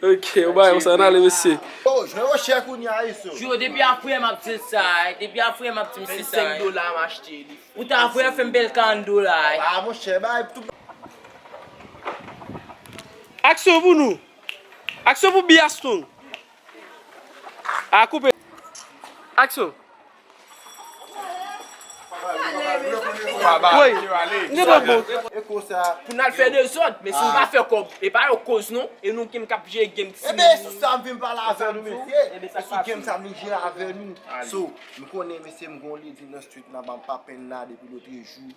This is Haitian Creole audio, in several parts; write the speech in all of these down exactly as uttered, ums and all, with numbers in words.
Ok, ou bay sa, ann ale, mesye. Oh, jwenn yon chèk ou nya iso. Yo, depi a frè m ap di l sa, eh. Depi a frè m ap di misye sa, vennsenk dola m achte li. Ou ta frè fè m bèl karant dola, eh. Ah, monchè, bay tout. Aksyon pou nou. Aksyon pou Biaston. A koupe. Aksyon. Woy, n gen dwa bon. E konsa. Pou n al fè dezòd, men si n pa fè kòb, e pa yo koz non, e nou ki m k ap jere game ti. Ebe, sou sa m vin pale avè nou, mesye. E sou game sa m vin jere avè nou. So, m konnen, mesye, m gon ledi nan street la, m pa penn la depi lotrejou.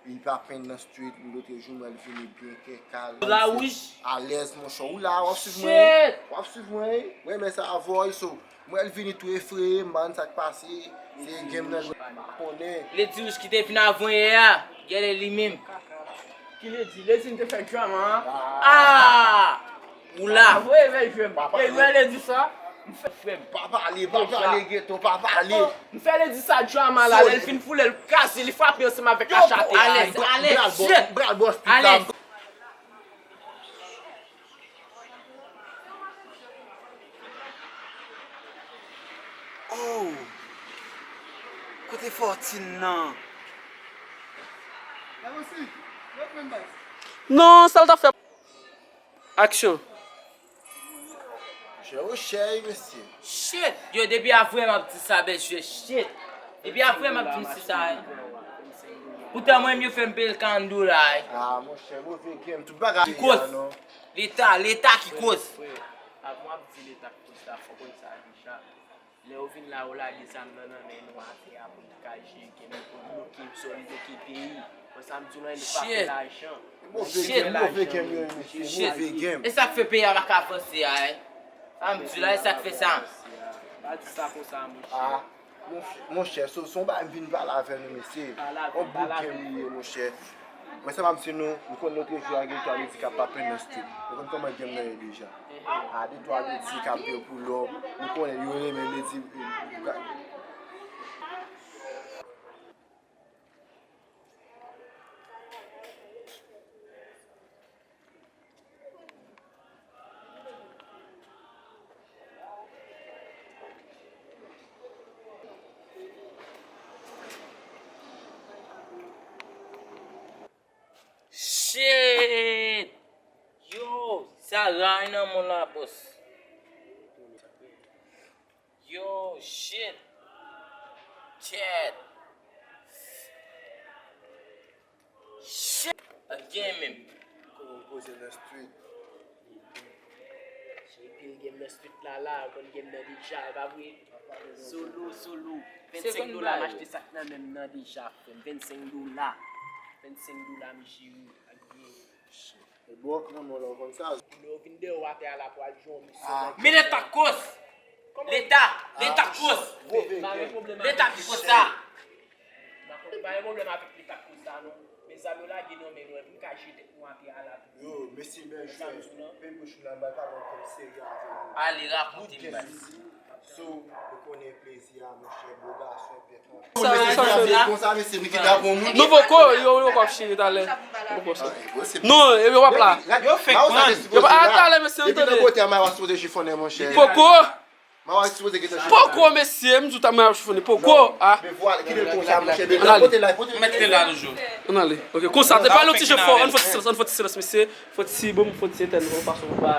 Li pa penn nan street, lotrejou, m wè l vini byen kèkal. Alèz, monchè, ou la, w ap swiv mwen. W ap swiv mwen, wi. Mwen renmen sa avè w, so. M wè l vini tou efreye, m pa konn sa k pase. Se game nan, m pa konnen. Ledi wouj ki te vin avan yè a, genlè li menm. Ki ledi? Ledi m te fè drama a. Ah! Ou la. Avoye vè jwè m. E lè ledi sa, m fè frè m. Pa pale, pa pale, geto, pa pale. M fè ledi sa drama la, lè l fin foule, l kraze, li frape ansanm avèk kachate. Alèz, alèz, shit! Bral bò street la. Alèz. Oh! Kote Fortune nan? Non, sa l t ap fè. Aksyon. Jwe ou chèy, mesye. Shit! Yo, depi a frè m ap di sa, bèl jwè, shit! Depi a frè m ap di misye sa, eh. Poutan mwen, yo fè m peye l karant dola, eh. Ah, monchè, move game, tout bagay. Ki koz? Leta, leta ki koz? Avan w ap di leta ki koz la, fò w konn sa deja. Lè yo vin la, yo lage zam nan nan men nou atè a pou nou ka jere game, pou nou bloke, swa nou bloke peyi. Mwen sa m di nou, nou pa fè lajan. Move game, move game yo ye, mesye, move game. E sa k fè peyi a pa ka avanse a, eh? Sa m di la, e sa k fè sa. Pa di sa konsa, monchè. Ah, monchè, so, se yon bagay m vin pale avè nou, mesye. Yon bout game li ye, monchè. Mwen se pa m si nou, nou konn lotrejou a gen twa ledi k ap papen nan street. Nou konn kòman game nan ye deja. A de twa ledi k ap gen pou lòb. Nou konnen yo renmen ledi. Shit! Yo, sa ray nan men w la, boss. Yo, shit! Shit! Shit! Ak gen menm. Kote w poze nan street. Epi l gen nan street la la, ou konn gen nan deja, e pa vre? Solo, solo. Vennsenk dola m achte sa k nan men m nan deja, frè m. Vennsenk dola. Vennsenk dola m jere ak byen. E bwòk nan men w la, ou konn sa. Lè yo vin dèyè w atè a la pou al jwe yon misyon nan. Men leta k koz! Leta! Leta k koz! Leta ki koz sa! M pa gen pwoblèm avèk leta k koz la non. Men zam yo lage nan men nou, epi n ka jete pou atè a la tou. Yo, mesye, bèl jwè. Pebouch la, bay pa bon kòm serye avè nou. Ale rakonte m baz. So, ou konnen plezi a, monchè, bo gason, pèt. Sa, sa, sa. Konsa, mesye, nou kite avè yon moun. Nou poko, yo, yo poko ap chire talè. Nou poko sa. Non, yo p ap la. Yo fèk pran. Yo pa talè, mesye, nou tande. Depi nan kote a, mwen, w ap sipoze chifonnen, monchè. Poko. Mwen, w ap sipoze gen tan. Poko, mesye, m di w ta mwen ap chifonnen. Poko, a. Men vwala, kite l konsa, monchè. Men nan kote la, kote. Mete la toujou. Ann ale. Ok, konsa, te pa yon ti jan fò, ann fè ti silans, ann fè ti silans, mesye. Fò ti, bon, fò ti etèn, yon fason pou pa,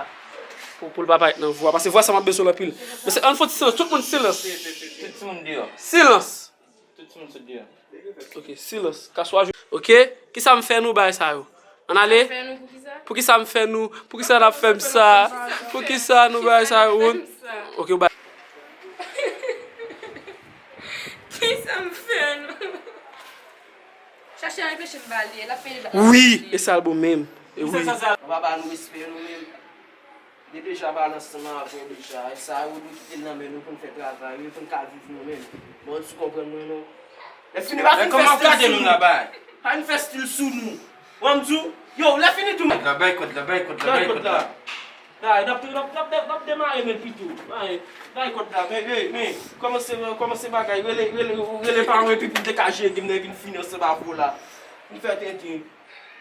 pou, pou l pa parèt nan vwa. Paske vwa sa m ap bezwen l anpil. Mesye, ann fè ti silans, tout moun silans. Tout timoun deyò. Silans. Tout timoun sot deyò. Ok, silans. Kaswa jwe. Ok, kisa m fè nou bay sa yo? Ann ale? Poukisa m fè nou? Poukisa n ap fè m sa? Poukisa nou bay sa yo? Ok, ou bay. Kisa m fè nou? Chache anpeche m ba li, l ap peye ba. Wi, e sa l bon menm. E wi. Anba ba nou respè nou menm. Li deja pale ansanm avè w deja. E sa yo dwe kite l nan men nou pou n fè travay nou, pou n ka viv nou menm. Bon, si w konprann mwen non. Lè fini pa fin fè stil sou nou. Pa vin fè stil sou nou. Wè m di w, yo, lè fini tou. Kòd la, bay kòd la, bay kòd la, bay kòd la. Bay, n ap, n ap, n ap, n ap demare men pito. Bay, bay kòd la, men, men, men, kòmanse, kòmanse bagay, rele, rele, rele paran epi pou m te ka jere game nan epi n fini ansanm avè w la. N fè tenten.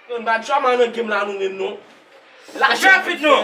Yo, n pa djaman nan game la nou menm non. Lajan ap vin non.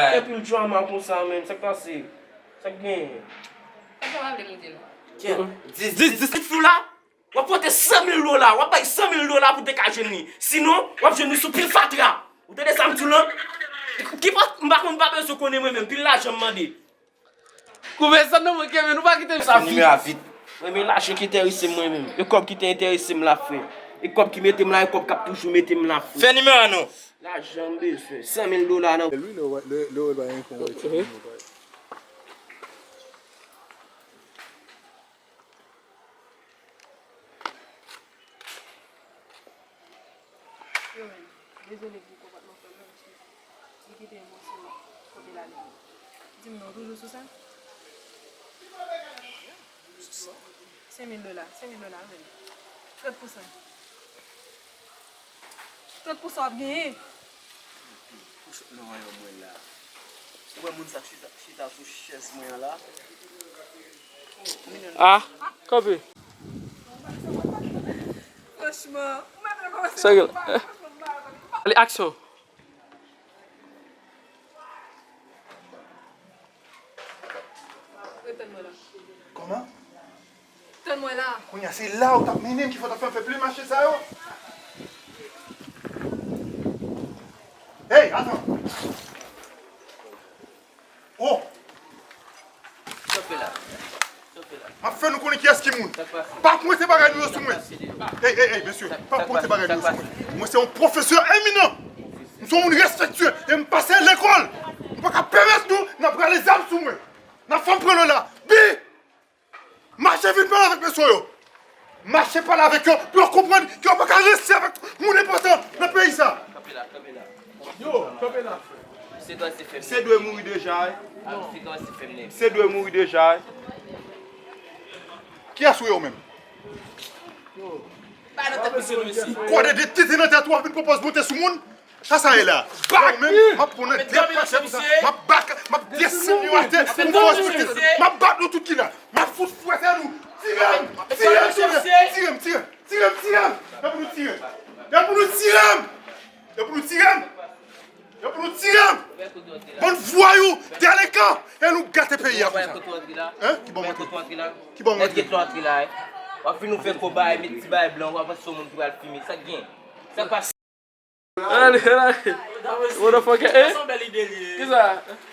Fè anpil drama konsa, menm. Sa k pase? Sa k genyen? Sa w pa vle m di l? Dis, dis, dis flou la. W ap pote san mil dola. W ap bay san mil dola pou te ka jwenn li. Sinon, w ap jwenn li sou pil fatra. Ou tande sa m di w lan? Ki pa, m pa konn, m pa bezwen konnen mwen menm. Pil lajan m mande. Koupe san nan mwen, Kevin, ou pa kite m sa vit. Fè nimewo a vit. Mwen, men lajan ki enterese m mwen menm. E kòb ki te enterese m la, frè. E kòb ki mete m la, e kòb k ap toujou mete m la, frè. Fè nimewo a non. Lajan m bezwen. San mil dola nan. Lè wi, lè w wè, lè, lè w wè l pa gen fon, wè ti moun yo bay. Yo menm, dezole pou konpòtman frè m nan, mesye. Li kite yon bon ti kote l ale. Di m non, w toujou sou sa? Senk mil dola, senk mil dola, wi. Trant pou san. Trant pou san w ap genyen. Pou sot nan rayon mwen la. Ou wè moun sa k chita, chita sou chèz mwen an la? Ah, kanpe. Franchman, ou mèt rekòmanse. Sèryè. Franchman, m pa rekonèt. Allez, action. Ret tann mwen la. Kòman? Tann mwen la. Kounye a, se la ou t ap mennen m ki fè w t ap fè m fè plen mache sa yo? Hey, atann! Oh! Kanpe la. Kanpe la. M ap fè nou konnen kiyès ki moun. Sa k pase? Pa pwente bagay nou yo sou mwen. Sa k pase deyo? Hey, hey, hey, mesye, pa pwente bagay nou yo sou mwen. Mwen se yon pwofesè eminan. M se yon moun respektye e m pase lekòl. M pa ka pèmèt nou n ap rale zam sou mwen. N ap fè m pran lè la. Bi! Mache vin pale avèk mesye yo. Mache pale avèk yo pou yo konprann ke yo pa ka rete avèk moun enpòtan nan peyi sa. Kanpe la, kanpe la. Yo, kanpe la, frè. Se dwe, se dwe mouri deja, wi. Se dwe mouri deja, wi. Kiyès ou ye ou menm? Ba nan tèt misye non, mesye. Kòde de tete nan tèt ou ap vin pwopoze monte sou moun? Sa sa ye la? Bak! Ou menm, m ap pran nan de pase pou sa. M ap bak, m ap desann yo atè pou fòs pou tete. M ap bat nou tout ki la. M ap fout fwete nou. Tire m! Tire m! Tire m! Tire m! Tire m! Tire m! Tire m! Tire m! Tire m! Tire m! Tire m! Yo pou nou tire m! Yo pou nou tire m! Bann vwayou, delenkan! E nou gate peyi a konsa. Hein? Ki bò m antre? Ki bò m antre? W ap vin ouvè kò bay, met ti bay blan, w ap panse se yon moun ki pral filme. Sa k gen? Sa k pase? Ale, ale. Motherfucker, eh? Sa se yon bèl ide li ye. Kisa?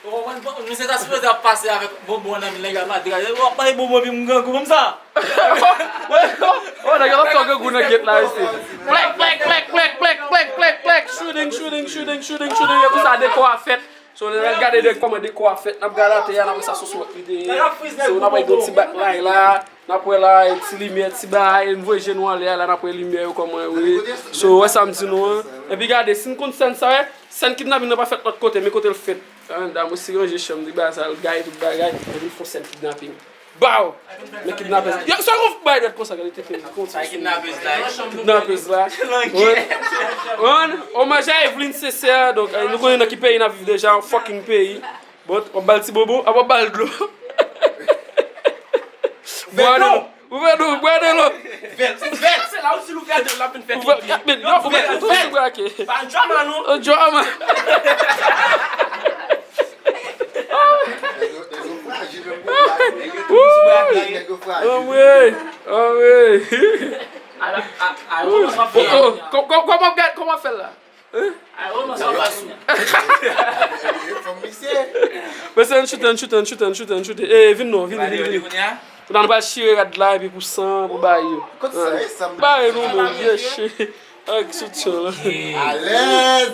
Ou konprann? Bon, misye ta sipoze ap pase avèk bonbon nan men l, nèg la pa degaje. W ap bay bonbon epi m grangou konsa. Oh, nèg yo ap fè grangou nan gate la isit. Plèk, plèk, plèk, plèk, plèk, plèk, plèk, plèk. Shooting, shooting, shooting, shooting, shooting. E konsa dekò a fèt. So, lè n al gade de kòman dekò a fèt, n ap gade atè a, n ap wè sa se sou mòt li te ye. So, n ap wè yon ti baklay la, n ap wè la, e ti limyè, ti bagay, n voye je nou anlè a, la n ap wè limyè yo kòman yo ye. So, wè sa m di nou an. Epi gade, si n konn sèn sa, wè, sèn kidnaping nan pa fèt lòt kote, men kote l fèt. Anndan, mesye ranje chanm li, bagay sa, l gaye tout bagay, epi l fè yon sèn kidnaping. Baw! Men kidnapèz. Yo, sa yon bay dwèt konsa, gade tete li. Sa kidnapèz la. Kidnapèz la. Wi. Omaj a Evelyn Sesè, donk, eh, nou konnen nan ki peyi n ap viv deja, yon fucking peyi. Bon, w ap ba l ti bobo, ap w ap ba l dlo. Bwè dlo. Ouvè dlo, bwè dlo. Vèt, vèt. Se la ou si l ouvè dlo, l ap vin fè pipi. Ouvè, ouvè, ouvè, ouvè, ouvè, ouvè, ouvè. Pa drama, non. Drama. Anmwey, anmwey. Kòman w ap fè l la? Mesye, ann choute, ann choute, ann choute, ann choute, ann choute. E, vin non, vini, vini, vini. Kounye a nou pral chire rad la epi pou san, pou bagay yo. Bare nou, men, vye chen. Ak soutyen la. Alèz.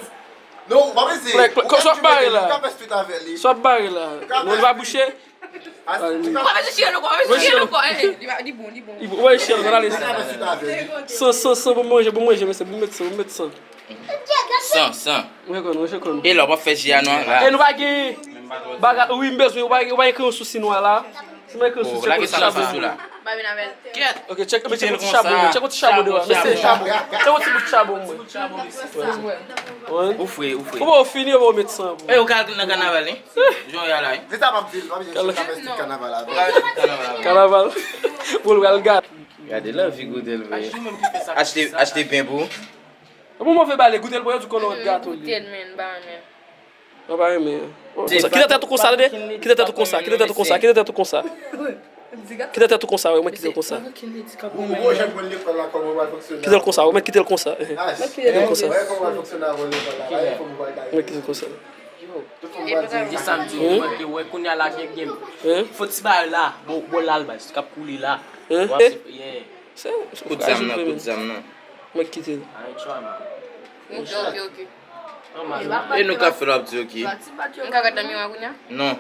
Non, w ap ese. Like, ou ka, sa w ap bare la? Ou ka fè street avè li. Sa w ap bare la? Non, li pa bouche? Ou ka fè chire l ankò, ou ka fè chire l ankò, eh, li pa, li bon, li bon. Li bon, ou pa chire l ankò, ale. Ou ka fè street avè li. San, san, san, pou manje, pou manje, mesye, pou met san, pou met san. San, san. Mwen konn, mwen konn. E la, w ap fè je a nwa la. E nou pa gen bagay, wi, m bezwen, ou pa gen, ou pa gen kreyon sou si nwa la. Si mwen ekri yon sou, tchèk yon ti chabon. Ba vin avè l. Kèt. Ok, tchèk, tchèk yon ti chabon, tchèk yon ti chabon devan. Mesye, chabon. Tchèk yon ti bout chabon, mwen. Ou fre, ou fre. Ou bon, ou fini, ou bon, ou met san pou. E, ou ka al nan kanaval, wi. Jan w ye a la, wi. Se sa m ap di l, pa bezwen chita fè street kanaval avè l. Kanaval. Pou l pral gate. Gade lanvi goute l vre. Achte, achte pen pou ou. Bon, move bale, goute l pou yo di konnen w gato li. Goute l, men, ba, men. Mwen pa renmen. Kite tèt ou konsa, tande? Kite tèt ou konsa, kite tèt ou konsa, kite tèt ou konsa. Kite tèt ou konsa, wi, mwen kite l konsa. Kite l konsa, wi, mwen kite l konsa. Kite l konsa. Mwen kite l konsa. Di sa m di w, mwen te wè kounye a la gen, gen. Fò ti bagay la, bò, bò la, l bay, k ap koule la. Kout zam nan, kout zam nan. Mwen kite l. Ok, ok, ok. E nou k ap fè l, w ap di ok. M ka gad nan miwa kounye a? Non.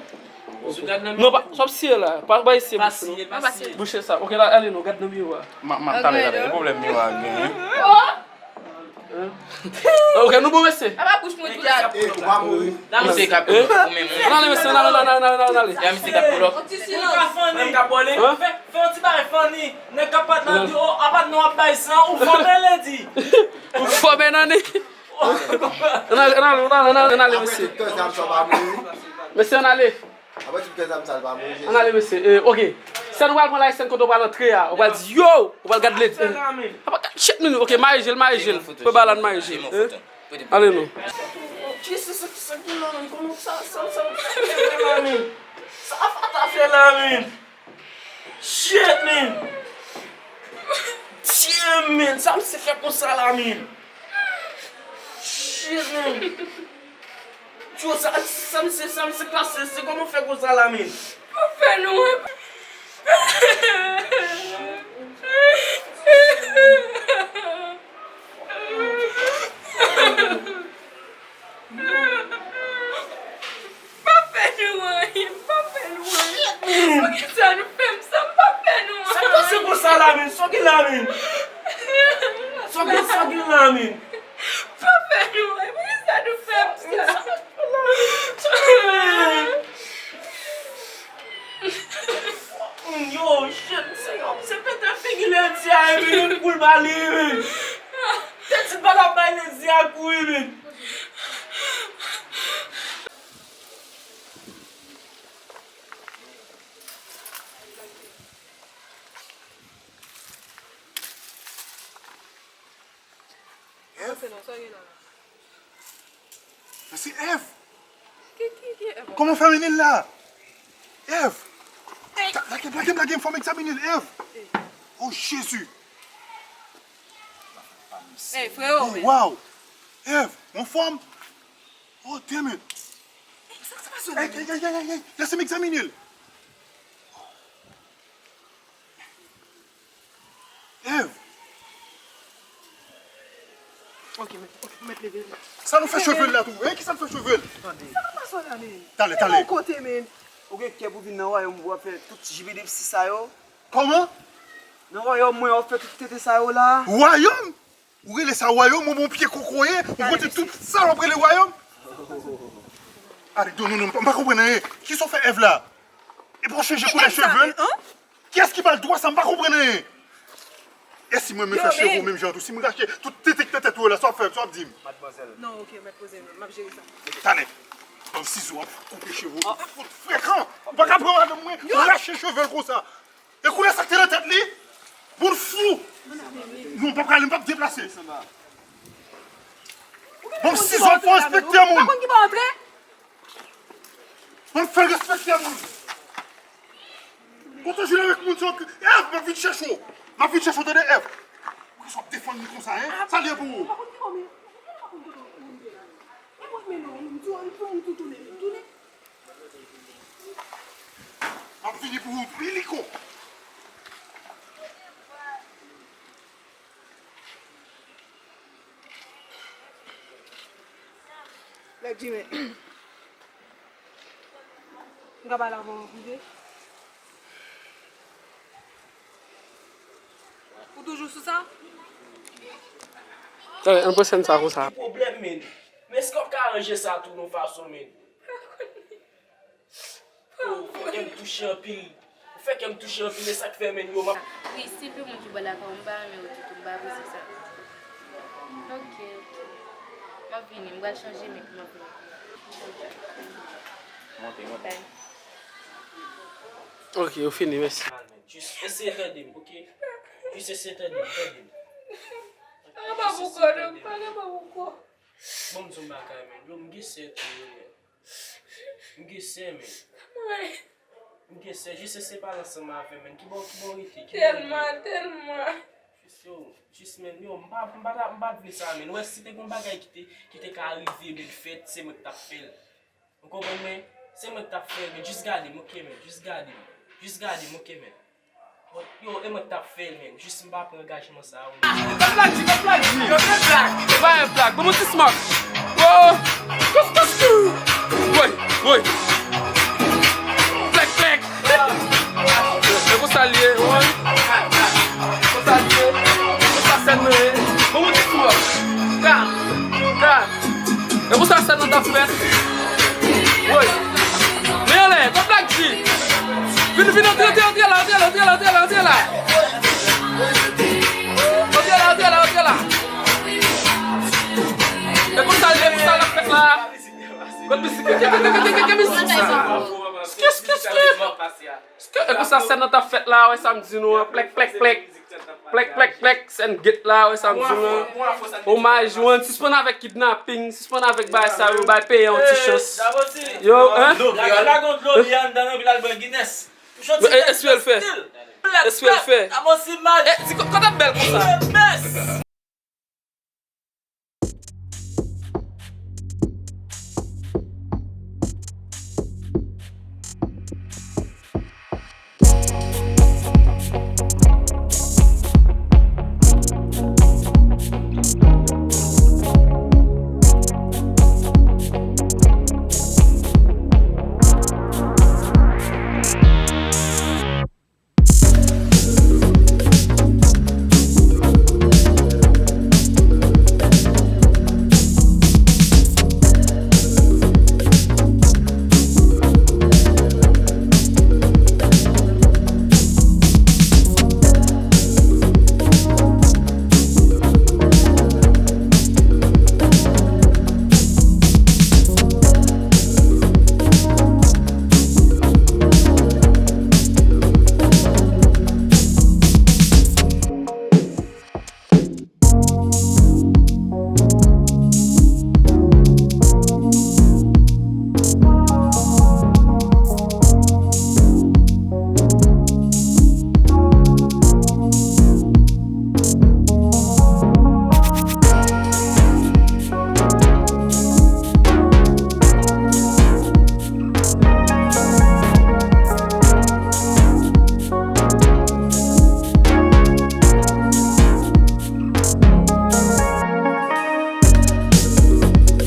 Non, pa, sa w ap siye la. Pa, pa siye bouch nou. Bouche sa. Ok, la, ale non, gad nan miwa. M ap, m ap talè, talè. Gen pwoblèm miwa a genyen. Ok, nou bon, mesye. Apa bouch mwen tou la. Misye ka pou lòk pou men moun. Ann ale, mesye, ann ale, ann ale, ann ale, ann ale. Ya misye ka pou lòk. Ou ka fanni. Fè, fè yon ti bagay fanni. Nèg k ap bat nan di, oh, apa non w ap bay san, ou fòme lendi. Ou fòme nan ni. Ann ale, ann ale, ann ale, ann ale, ann ale, mesye. Mesye, ann ale. Ann ale, mesye. Eh, ok. Sèn ou pral pran la, e sèn kote ou pral antre a. Ou pral di, yo! Ou pral gad lendi. Apa, shit, men. Ok, mare je l, mare je l. Pran ba la, mare je l. Ale non. Jezi, sa, sa ki la, men? Kòman sa, sa, sa, sa fè la, men? Sa Fata fè la, men? Shit, man! Damn, man! Sa misye fè konsa la, man! Shit, man! Yo, sa, sa misye, sa misye pase, se kòman fè konsa la, man? Pa fè nou, pa fè nou anyen, pa fè nou anyen. Poukisa nou fè m sa? Pa fè nou anyen. Sa k pase konsa la, men? Sa w gen la, men? Sa w gen, sa w gen la, men? Pa fè nou anyen. Poukisa nou fè m sa? Yo, shit, se yon, se pete figi lendi a, men, pou l pale, men. Tèt li pa t ap bay lendi a kouri, men. Ev? Sa se Ev! Ki, ki, ki Ev? Kòman w fè mennen l la? Ev! Lage m, lage m, lage m, fò m egzamine l, Ev! Oh, Jezi! Ey, freo, men. Oh, wow! Ev, ou anfòm? Oh, damn it! Ey, sa k pase la? Ey, ey, ey, ey, ey, lèse m egzamine l! Ev! Ok, mèt, ok, mèt leve. Sa nou fè cheve l la tou? Hein, kisa n fè cheve l? Tande. Sa k ap pase w la, men? Talè, talè. Yon kote, men. Ou gen kè pou vin nan wayòm pou w ap fè tout jibidipsi sa yo? Kòman? Nan wayòm mwen, w ap fè tout tete sa yo la? Wayòm? Ou rele sa wayòm? Ou bon pye kokoye? Ou pote tout sa w ap rele wayòm? Ale, non, non, non, m pa konprann anyen. Kisa w fè Èv la? Epi w chanje koulè cheve l? Kiyès ki ba l dwa sa? M pa konprann anyen. E si mwen, mwen fè cheve w menm jan tou? Si mwen rache tout tete k nan tèt ou yo la, sa w ap fè, sa w ap di m? Madmwazèl. Non, ok, mèt poze m, m ap jere sa. Talè. Banm sizo, w ap koupe cheve w. Ou fout frekan. Ou pa ka pran madanm mwen, ou rache cheve l konsa. E koulè sa k te nan tèt li? Moun fou! Non, m p ap prale, m p ap deplase. Banm sizo, fò respekte moun. Mwen fè l respekte moun. Kontan jwe avèk moun sa. Èv, m ap vin chèche w. M ap vin chèche w, tande, Èv. Poukisa w ap defann li konsa, hein? Sa l ye pou ou? M ap vini pou ou, Iliko. Black Jimmy. M ka pale avè w an prive? Ou toujou sou sa? Talè, ann pran sèn sa konsa. Ki pwoblèm, men? Men èske w ap ka aranje sa tou yon fason, men? Ou fè kè m touche anpil. Ou fè kè m touche anpil, e sa k fè, men, yo, m ap... Wi, silvouplè, moun ki bò lakay ou, m pa renmen yo ditou, m pa apresye sa. Ok, ok. M ap vini, m pral chanje, men m ap vini. Monte, monte. Bye. Ok, yo fini, mèsi. Jis eseye tande m, ok? Jis eseye tande m, tande m. Pa gen pa pou kò, non, pa gen pa pou kò. Bon, m di w yon bagay, men. Yo, m gen sè tou, yo, men. M gen sè, men. Mwen. M gen sè, jis eseye pale ansanm avè m, men. Kibò, kibò w rete, kibò w rete? Tèlman, tèlman. Jis, yo, jis, men, yo, m pa, m pa ta, m pa t vle sa, men. Ou wè, si te gen yon bagay ki te, ki te ka rive, men, fèt, se mwen ki t ap fè l. Ou konprann mwen? Se mwen ki t ap fè l, men. Jis gade m, ok, men. Jis gade m. Jis gade m, ok, men. Bon, yo, e mwen k t ap fè l, men. Jis m pa pran angajman sa a, wi. Yo, se blag, yo, se blag, yo, se blag. Se pa yon blag. Bon, bon, ti smoke. Oh! Kous, kous, kous. Woy, woy. Plèk, plèk. E konsa l ye, woy. Konsa l ye. Konsa sèn nan ye. Bon, bon, ti smoke. Ka, ka. E konsa sèn nan t ap fèt. Woy. Men anlè, kot Black G? Vin, vin, antre, antre, antre la, antre la, antre la, antre la, antre la. Antre la, antre la, antre la. E konsa, e konsa l ap fèt la. Kot mizik? Ke, ke, ke mizik sa? Ski, ski, ski. Ski, e konsa sèn nan t ap fèt la, wè sa m di nou an. Plèk, plèk, plèk. Plèk, plèk, plèk, sèn gèt la, wè sa m di nou an. Omaj, one, sispann avèk kidnaping, sispann avèk bagay sa yo, bay peyi a yon ti chans. Yo, hein? Yo, e, espere l fè. Espere l fè. E, di, kò, kò tèt bèl konsa.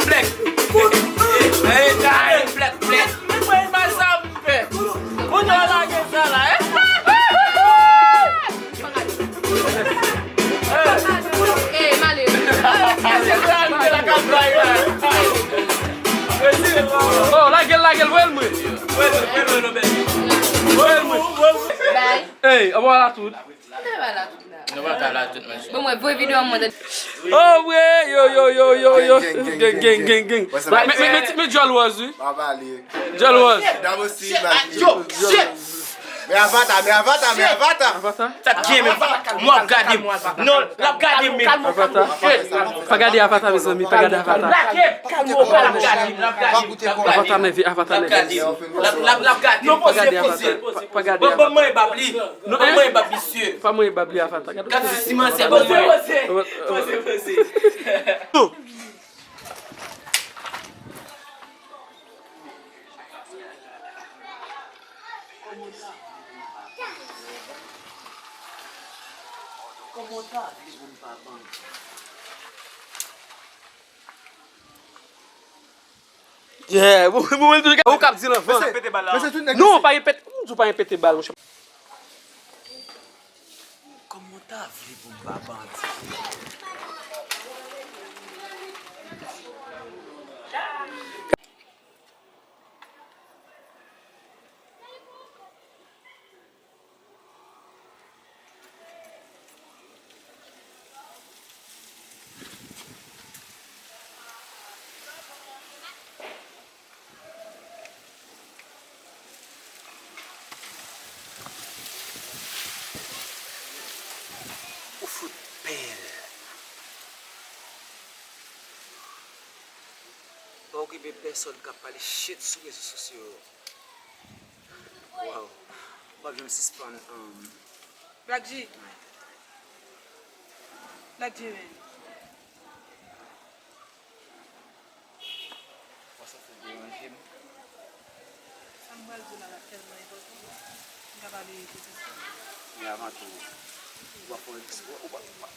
Flèk. Ey, ey, flèk, flèk. Mwen, mwen, mwen, sa m fè. Moun yo lage sa la, eh? Eh, malere. Oh, lage l, lage l, voye l mwen. Voye l mwen. Voye l mwen. Bay. Ey, anba la tout. Anba la tout la. Nou pa ka la tout, mesye. Bon, mwen, voye videyo an mwen. Oh, wi, yo, yo, yo, yo, yo. Gang, gang, gang, gang, gang. Men, men, men, men, men djòl wòz, wi. Djòl wòz. Yo, shit. Men avata, men avata, men avata. Avata? Sa t gen, men mwen ap gade. Non, l ap gade, men. Avata. Pa gade avata, mezanmi, pa gade avata. Lage. Avata nève, avata nève. L ap, l ap, l ap gade. Pa gade avata. Pa gade avata. Ban mwen bab li. Ban mwen bab li, mesye. Pa mwen bab li avata. Gade. Gade si simansè ban mwen. Poze, poze. Poze, poze. Kòman w ta vle pou m pa bandi? Yeah, bon, bon, bon, ou k ap di l anvan. Mesye, mesye, tout nèg. Non, mesye, pa gen pete, m di w pa gen pete bal, monchè. Kòman w ta vle pou m pa bandi? Ou fout pè. Pa okipe pèsòn k ap pale shit sou rezo sosyo yo. Wow. M p ap janm sispann, um, Black G. Black G, man. Ou santi l deranje m? Sa m pral di w la, la tèlman enpòtan. M ka pale pou se sa. Men avan tou, ou pa fè yon dis-, ou pa, ou pa,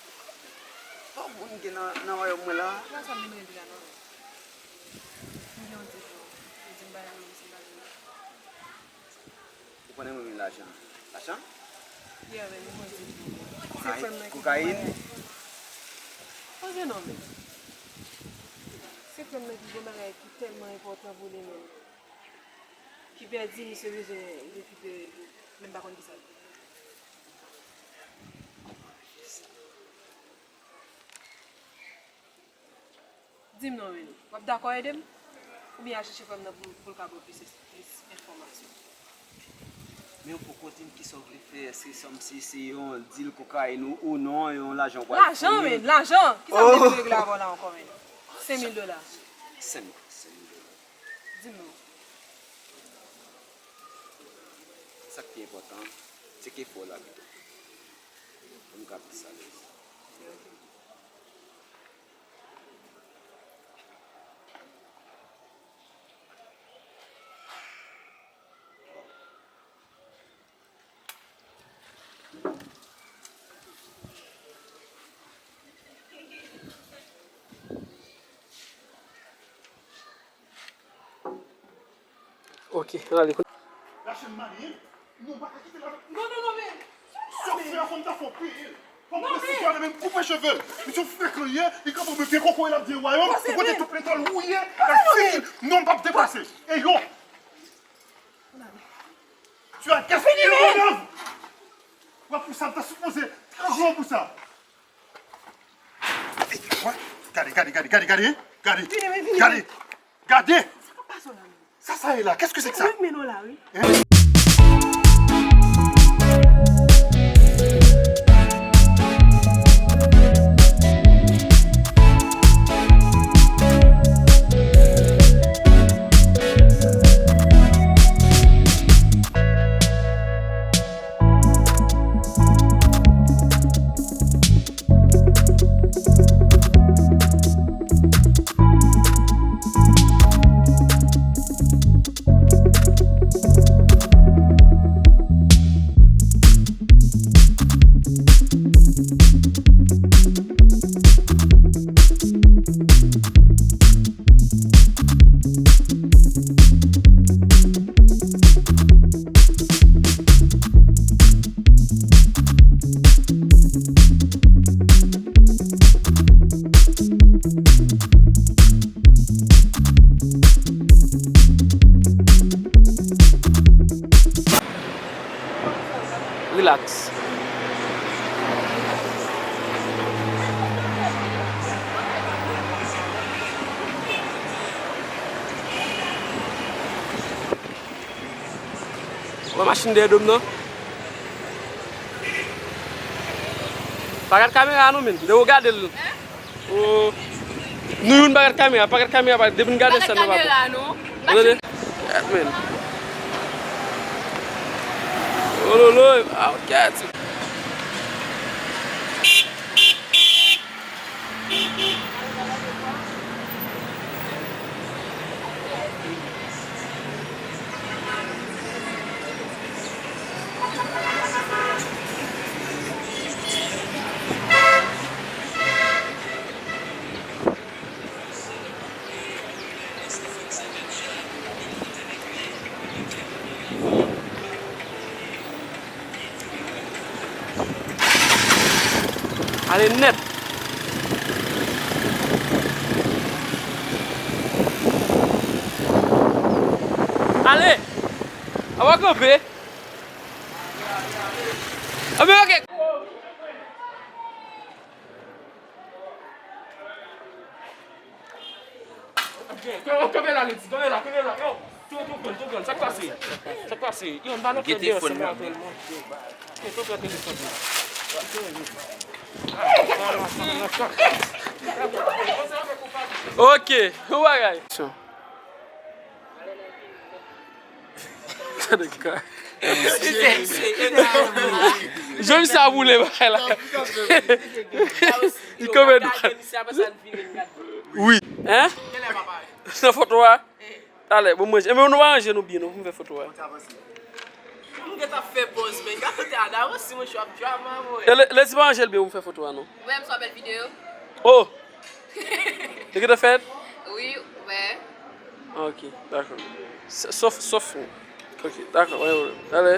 pa moun gen nan, nan wayòm mwen la. Se pa sa m vin regle la, non. M gen yon di pou ou. Ou di m pa renmen m, se m pa renmen. Ou konnen mwen renmen lajan. Lajan? Yeah, men mwen di pou ou. Se frè m nan ki gen bagay. Kokayin? Koze non, men. Se frè m nan ki gen bagay ki tèlman enpòtan pou li menm. Ki pèdi, misye bezwen rekipere li. Men m pa konn kisa l vle. Di m non, Rene. W ap dakò ede m? Oubyen al chèche frè m nan pou, pou l ka ba w plis, plis enfòmasyon? Men ou poko di m kisa w vle fè, èske se kòmsi se yon dil kokayin ou, ou non, yon lajan w pral fouye? Lajan, men, lajan! Kisa m te vin regle avè w la ankò, men? Senk mil dola. Senk mil, senk mil dola. Di m non. Sa k pi enpòtan, tcheke fò w la pito. Pou m ka plis alèz. Ok, ann ale. Lache m mari, non, pa ka kite l avèk. Non, non, non, men. Sòsyè a, fò m ta fè w peye. Fò m pran sitwayè, men m koupe cheve l. Misye frekan, li ye, li kanpe mete koko, l ap di wayòm, ou kote tout letan l wouye, l ap fini. Non, m p ap deplase. E yo! Tu as gaspillé le manœuvre! W ap pou sa, m ta sipoze trant jou pou sa. Gade, gade, gade, gade, gade, gade, gade. Vini, vini, vini. Gade, gade. Sa k ap pase w la menm? Sa, sa ye la? Qu'est-ce que c'est que ça? Mwen menm la, wi. Hein? Relax. Wè machin dèyè do m nan? Pa gad kamera non, men. Depi w gade l. Oh. Nou youn pa gad kamera, pa gad kamera, pa, depi n gade sèn nan pa bon. Tande. Yeah, man. Oh, lo, lo, ah, ok. Ale nèt. Ale. Apa kanpe. Anben, oke. Kanpe la, Leti, kanpe la, kanpe la. Yo, tou, tou, tou, tou, sa k pase? Sa k pase? Yo, m pa nan fè dèyè sa la tèlman. Yo, tou, tou, telefòn. Ok, ou bagay. Gade ka. Jan misye ap woule bagay la. Li kanpe dwat. Wi. Hein? Nan foto a? Talè, bon, mwen, men nou aranje nou byen, nou, pou m fè foto a. M gentan fè pòz, men. Gade kote a, dawo, si mwen chwa drama, mwen. E lè, lè ti pa aranje l byen, pou m fè foto a, non? Wè, m sou apèl videyo. Oh! Li gentan fèt? Wi, wè. Ok, dakò. S-, sof, sof. Ok, dakò, wè, wè. Talè.